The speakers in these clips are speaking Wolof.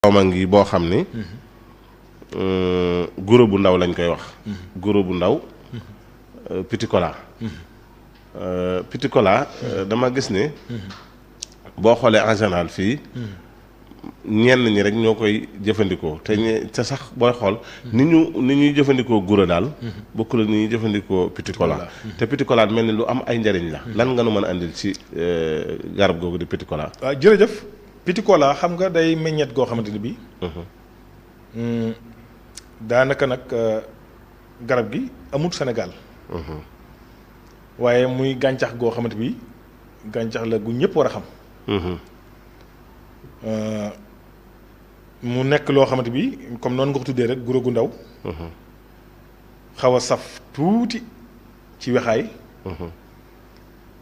xawma ngi boo xam ni guro bu ndaw lañ koy wax guro bu ndaw petit cola petit cola dama gis ni boo xoolee en général fii ñenn ñi rek ñoo koy jëfandikoo te sax booy xool ni ñuy jëfandikoo guro daal bokkul ni ñuy jëfandikoo petit cola te petit cola mel ni lu am ay njariñ la lan nga nu mën a andil ci garab googu di petit cola. waaw jërëjëf petit cola xam nga day meññeet goo xamante ni bii daanaka nag garab gi amul Sénégal waaye muy gàncax goo xamante bi gàncax la gu ñëpp war a xam mu nekk loo xamante bi comme noonu nga ko tuddee rek guro gu ndaw xaw a saf tuuti ci wexaay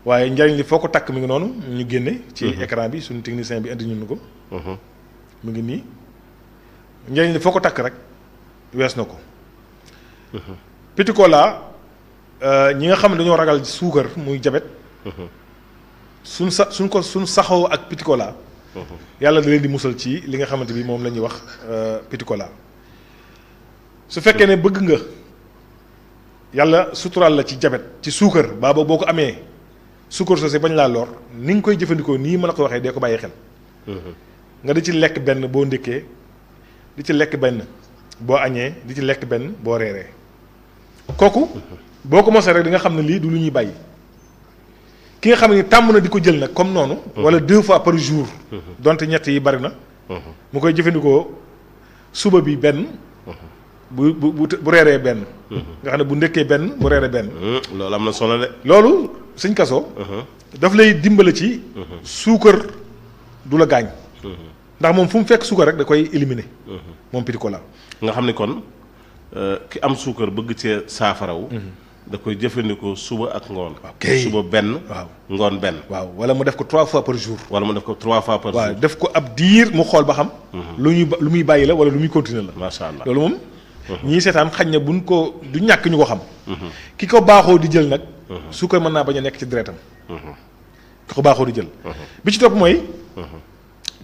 waaye njariñ li foo ko takk mi ngi noonu ñu génne ci écran bi suñu technicien bi indi ñun ko mu ngi nii njariñ li foo ko takk rek wees na ko petit cola ñi nga xam ne dañoo ragal suukar muy jabet suñ saxoo ak petit cola yàlla da leen di musal ci li nga xamante bi moom la ñuy wax petit cola su fekkee ne bëgg nga yàlla suturaal la ci jabet ci suukar baaba boo ko amee suukar soosé bañ laa lor ni nga koy jëfandikoo nii ma la ko waxee dee ko bàyyi xel nga di ci lekk benn boo ndékkee di ci lekk benn boo añee di ci lekk benn boo reeree kooku boo ko mosee rek di nga xam ne lii du lu ñuy bàyyi ki nga xam ne tàmm na di ko jël nag comme noonu wala 2 fois par jour donte ñett yi bari na mu koy jëfandikoo suba bi benn bu reeree benn nga xam ne bu ndékkee benn bu reeree benn loolu am na solo de loolu sëñ Kaso daf lay dimbale ci suukar du la gaañ ndax moom fu mu fekk suukar rek da koy éliminer moom petit cola nga xam ni kon ki am suukar bëgg cee saafarawu da koy jëfandikoo suba ak ngoon suba benn waaw ngoon benn waaw wala mu def ko 3 fois par jour wala mu def ko 3 fois par jour waaw def ko ab diir mu xool ba xam lu muy bàyyi la wala lu muy continuer la macha allah loolu moom ñii seetaan xañ na buñ ko du ñàkk ñu ko xam ki ko baaxoo di jël nag suukar mën naa bañ a nekk ci deretam ki ko baaxoo di jël bi ci topp mooy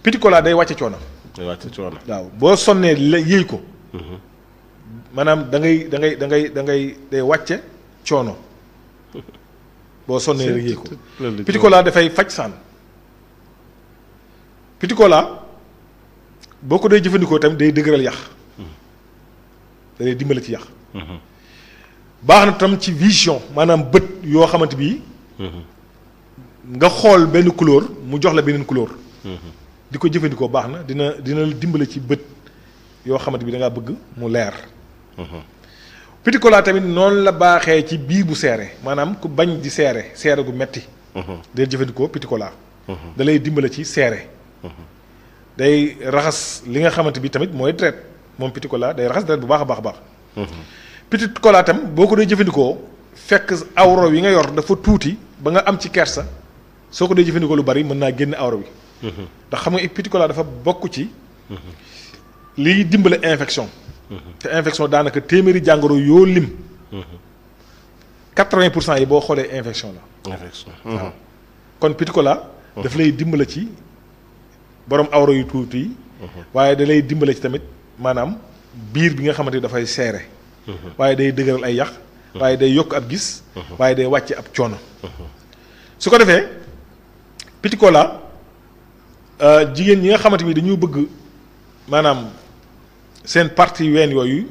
petit cola day wàcce coono day wàcce coono waaw boo sonnee la yëy ko maanaam da ngay day wàcce coono boo sonnee rek yëy ko petit cola dafay faj saan petit cola boo ko dee jëfandikoo tamit day dëgëral yax da lay dimbale ci yax baax na tam ci vision maanaam bët yoo xamante bi nga xool benn couleur mu jox la beneen couleur di ko jëfandikoo baax na dina dimbale ci bët yoo xamante bi da ngaa bëgg mu leer petit cola tamit noonu la baaxee ci biir bu seere maanaam ku bañ di seere gu metti day jëfandikoo petit cola da lay dimbale ci seere day raxas li nga xamante bi tamit mooy deret moom petit cola day raxas deret bu baax a baax a baax petit cola tam boo ko dee jëfandikoo fekk awro yi nga yor dafa tuuti ba nga am ci kersa soo ko dee jëfandikoo lu bari mën naa génn awro bi ndax xam nga petit cola dafa bokk ci liy dimbale infection te infection daanaka téeméeri jàngoro yoo lim 80% yi boo xoolee infection la waaw kon petit cola daf lay dimbale ci borom awro yu tuuti yi waaye da lay dimbale ci tamit maanaam biir bi nga xamante ni dafay seere waaye day dëgëral ay yax waaye day yokk ab gis waaye day wàcce ab coono su ko defee petit cola jigéen ñi nga xamante ni dañu bëgg maanaam seen partie ween yooyu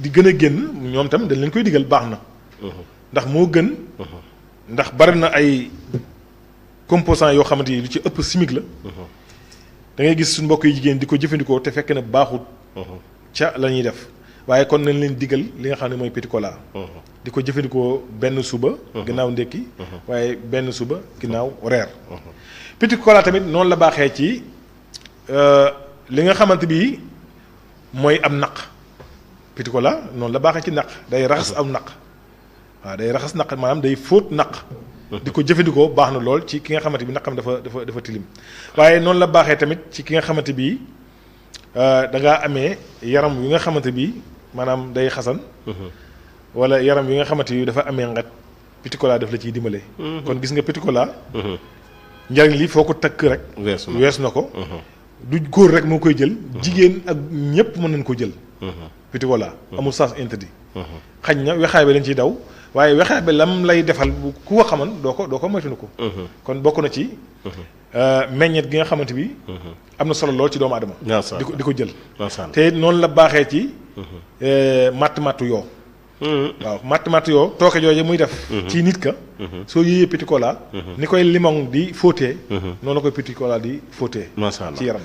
di gën a génn ñoom tam dañ leen koy digal baax na ndax moo gën ndax bari na ay composants yoo xamante ni lu ci ëpp chimique la da ngay gis suñu mbokk yi jigéen di ko jëfandikoo te fekk na baaxut ca la ñuy def waaye kon nañ leen digal li nga xam ne mooy petit cola di ko jëfandikoo benn suba ginnaaw ndékki waaye benn suba ginnaaw reer petit cola tamit noonu la baaxee ci li nga xamante bi mooy am naq petit cola noonu la baaxee ci naq day raxas am naq waaw day raxas naq maanaam day fóot naq di ko jëfandikoo baax na lool ci ki nga xamante bi naqam dafa tilim waaye noonu la baaxee tamit ci ki nga xamante bi da ngaa amee yaram wi nga xamante bi maanaam day xasan wala yaram wi nga xamante bi dafa amee ngat petit cola daf la ciy dimbale kon gis nga petit cola njariñ li foo ko takk rek wees na ko du góor rek moo koy jël. jigéen ak ñëpp mën nañ ko jël. petit cola amul sens interdit. xañ na wexaay bi lañ ciy daw waaye wexaay bi lam lay defal bu ku ko xaman doo ko moytuñu ko. kon bokk na ci. meññeet gi nga xamante bi. am na solo lool ci doomu aadama. di ko jël. te noonu la baaxee ci. matt yoo. waaw matt yoo tooke jooju muy def. ci nit ka. soo yéeyee petit cola. ni koy limon di fóotee. noonu la koy petit cola di fóotee. ci yaram.